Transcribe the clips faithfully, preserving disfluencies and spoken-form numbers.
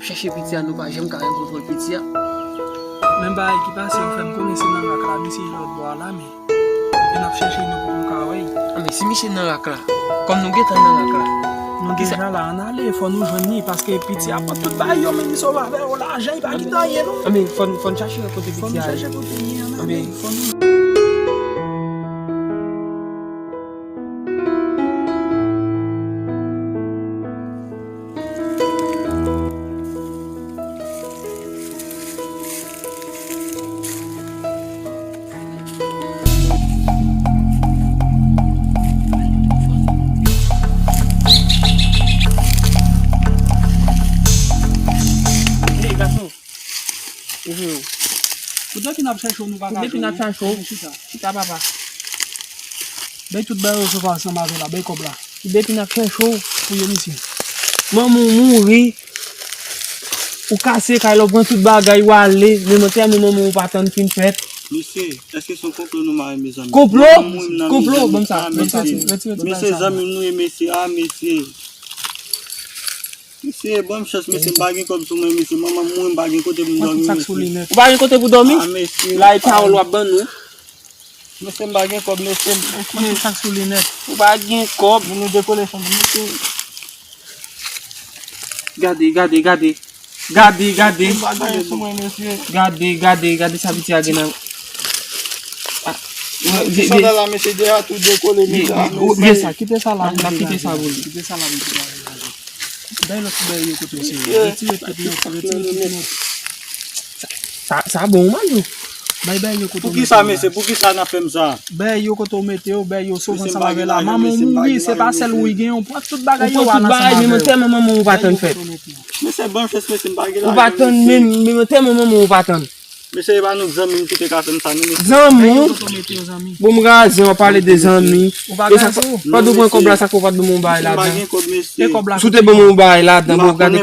Chèche piti a, nou pa janm ka rankontre piti a. Menm bagay ki pase, yo fè m konnen se nan rak la misye ye lòt bò a la, men depi n ap chèche, nou poko ka wè l. A, men si misye nan rak la, kòm nou gentan nan rak la, nou deja la, ann ale, fò nou jwenn li, paske piti a pran tout bagay yo, men li sove avè yo, lajan, li pa kite anyen, non. A, men fò n, fò n chache kote piti a ye. Fò nou chache kote li ye, ann ale, fò nou. Hey, gason. Ouvri yo. Pou depi n ap chèche w, nou pa ka jwenn. Pou depi n ap chèche w. Chita. Chita, papa. Bay tout bagay yo sove ansanm avè la, bay kòb la. Pou depi n ap chèche w. Fouye misye. Manman w mouri. Ou kase kay la, ou pran tout bagay, ou ale. Menm antèman manman w pa tann fin fèt. Mesye, èske se yon konplo nou mare, mezanmi? Konplo? Manman m mouri, m nan mizè. Konplo, ban m sa, ban m sa, retire tout bagay sa. Mesye, zanmi m nou ye, mesye. A, mesye. Mesye, ban m chans, mesye, m pa gen kòb sou mwen, mesye. Manman m mouri, m pa gen kote pou m dòmi, mesye. Ou pa gen kote pou dòmi? A, mesye. La, e pawòl w ap ban nou. Mesye, m pa gen kòb, mesye. Mesye. Ou pa gen kòb. Vin nou dekole fanm, mesye. Gade, gade, gade. Gade, gade. M pa gen sou mwen, mesye. Gade, gade, gade sa piti a gen nan. A, sandal la, mesye, deja tou dekole, mesye. Kite sa, kite sa la, kite sa pou li. Kite sa la, mesye. Bay lòt bagay yo kote w, se. Retire tout nèt, retire tout nèt. Sa, sa bon, ou mal yo. Bay bagay yo kote w mete yo la. Poukisa, mesye? Poukisa n ap fè m sa? Bay yo kote w mete yo, bay yo sove ansanm avè la. Manman w mouri, se pa sèl ou li gen, ou pran tout bagay yo, al ansanm avè yo. Ou pran tout bagay, men antèman manman w pa tann fèt. Mesye, ban m chans, mesye, m pa gen lajan, mesye. Ou pa tann menm, men antèman manman w pa tann. Mesye, e pa nou zanmi m ki te ka fè m sa, non, mesye. Zanmi w? Bon, m raze, w ap pale de zanmi. Ou pa gen sou ou? Pandan w pran kòb la, sa k fè w pa t ban m yon bagay ladan? Mesye, m pa gen kòb, mesye. E kòb la? Si w te ban m yon bagay ladan, bon, gade,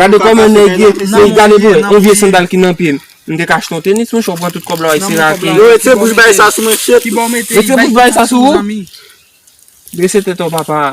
gade kòman nèg ye, gade, gade, yon vye sandal ki nan pye m. M te ka achte yon tenis, monchè, w pran tout kòb la, w al eseye rake. Yo, retire bouch bagay sa sou mwen, shit. Ki bò w mete? Retire bouch bagay sa sou ou. Drese tèt ou, papa.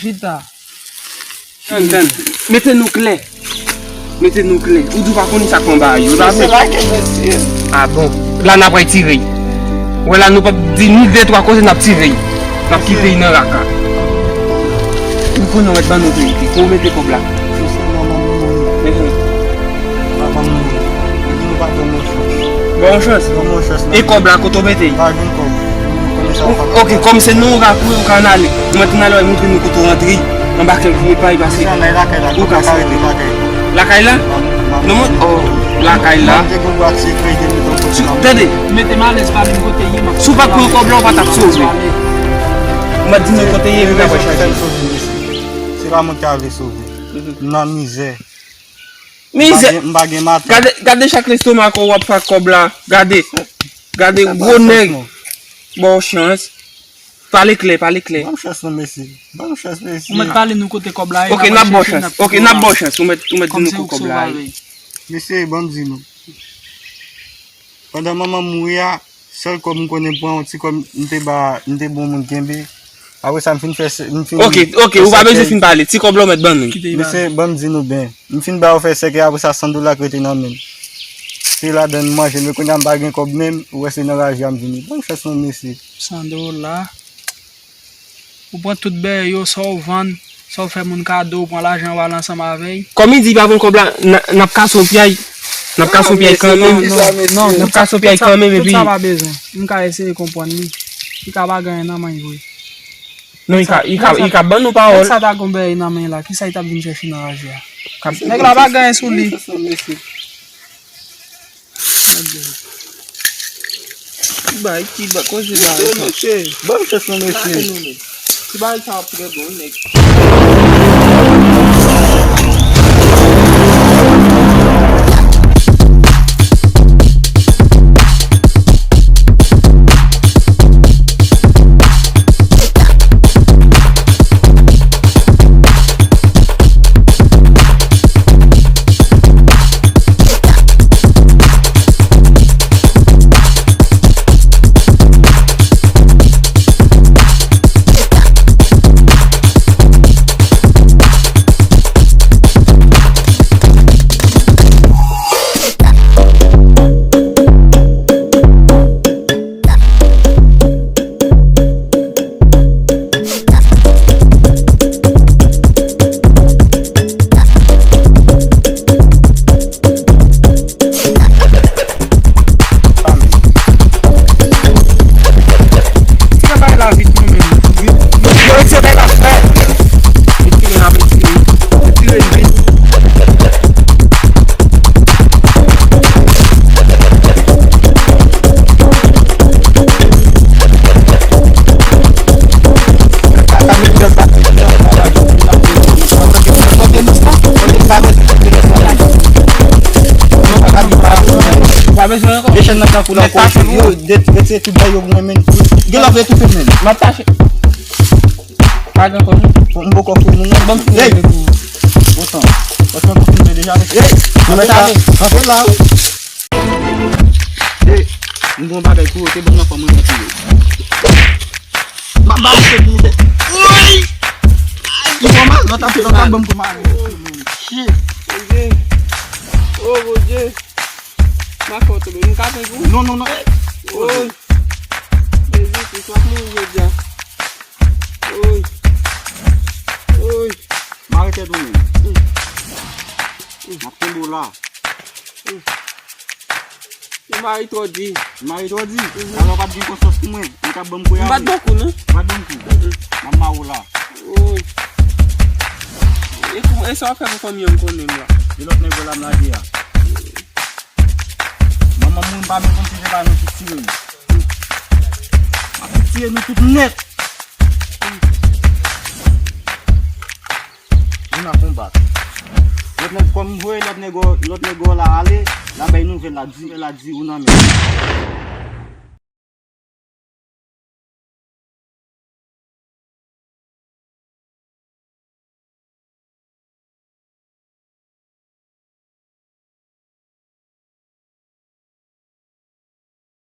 Chita. Tann, tann. Mete nou klè. Mete nou klè. Ou di w pa konnen sa k anba a, yo, w ta vle? Mesye, lage, mesye. A bon. La n ap pral tire. Wè la, nou p ap di ni de twa koze, n ap tire. N ap kite l nan rak la. Ou konnen w mèt ban nou verite. Kou w mete kòb la. Mesye, manman m mouri. Papa m mouri. Yo di nou pa ban m yon chans. Ban w chans? Ban m yon chans, non. E kòb la, kote w mete l? Pa gen kòb. Nou konnen sa w pa... Ok, kòm se nan yon rak ou ye, ou ka al ale. Ou mèt ann ale, w al montre nou kote w rantre. Anba kèk vye pay pase. Ou ka rete lakay. Lakay la? Non, mwen, oh, lakay la. Tande. Mete m alèz, pale m kote ye, m ap... Si w pa t pran kòb la, ou pa t ap sove. Ou mèt di nou kote ye, epi n ap al chache. Se pa mwen ki ta vle sove. M nan mizè. Mizè. M pa gen, m pa gen matant. Gade, gade chak lestoma kò w ap fè ak kòb la. Gade. Gade gwo nèg. Ba w chans. Pale klè, pale klè. Ban m chans non, mesye. Ban m chans, mesye. Ou mèt pale nou kote kòb la ye. Ok, n ap ba w chans. Ok, n ap ba w chans. Ou mèt, ou mèt di nou kote kòb la ye. Mesye, ban m di nou. Pandan manman m mouri a, sèl kòb m konnen m pran, yon ti kòb m te ba, m te ba yon moun kenbe. Apre sa, m fin fè, m fin... Ok, ok, ou pa bezwen fin pale. Ti kòb la w mèt ban nou. Mesye, ban m di nou byen. M fin ba yo fè sèkèy, apre sa, san dola k rete nan men m. Se ladan m manje, men kounye a m pa gen kòb menm, ou wè se nan raje a m vini. Ban m chans non, mesye. San dola. Ou pran tout bèyè yo, sa w vann, sa w fè moun kado, ou pran lajan w al ansanm avè l. Kòm li di li pa pran kòb la, n, n ap kase yon pyay. N ap kase yon pyay kanmenm. Non, n ap kase yon pyay kanmenm, epi... Tout sa pa bezwen. M ka eseye konprann li. Li ka pa gen anyen nan men l vre. Non, li ka, li ka, li ka ban nou pawòl. Nèg sa ta gon bagay nan men la, kisa li t ap vin chèche nan raje a? Nèg la pa gen anyen sou li. Ki bay, ki ba, koze ba. Mesye, mesye. Ban m chans non, mesye. Ti bagay sa ap trè bon, nèg. Tire bay la vit nou menm. Yo retire bay la frè. Retire, n ap retire. Retire l vit. Pa bezwen ankò. Dechèn nan tankou la, yo, de, retire tout bagay yo pou mwen, men. Gen lòt etoufe, men. M ap tache. Pa gen kòb. M poko fou moun nan. Ban m fini avèk ou. Otan. Paske m konfime deja avèk. Hey! Nou mèt ale. Rantre la. Hey! M gon bagay pou ou, te ban m nan fò mwen retire. M ap ba misye pou ou. Woy! Li fò mal, lòt ap, lòt ap ban m kou mal. Shit. Bondye. Oh, Bondye. M a fè w tonbe. M ka pran pou ou? Non, non, non. Woy. Jezi Kris, w ap mouri jodi a. Woy. Woy. Mare tèt ou menm. M ap kenbe w la. Yon mari twò di. Yon mari twò di? Alò, w ap gen konsyans pou mwen. Ou t ap ban m kou a. M pa t ban kou, non. Ou pa t ban m kou? M ap mare w la. Woy. E kou, e sa w ap fè pou fanmi an m konnen m la? E lòt nèg la m lage a. Manman m, m pa menm konn si se pa nou ki tire m. M ap tire nou tout nèt. Vin nan konbat. Lòt nèg, kòm m voye lòt nèg, lòt nèg la ale, l a bay nouvèl la, di, la di ou nan men.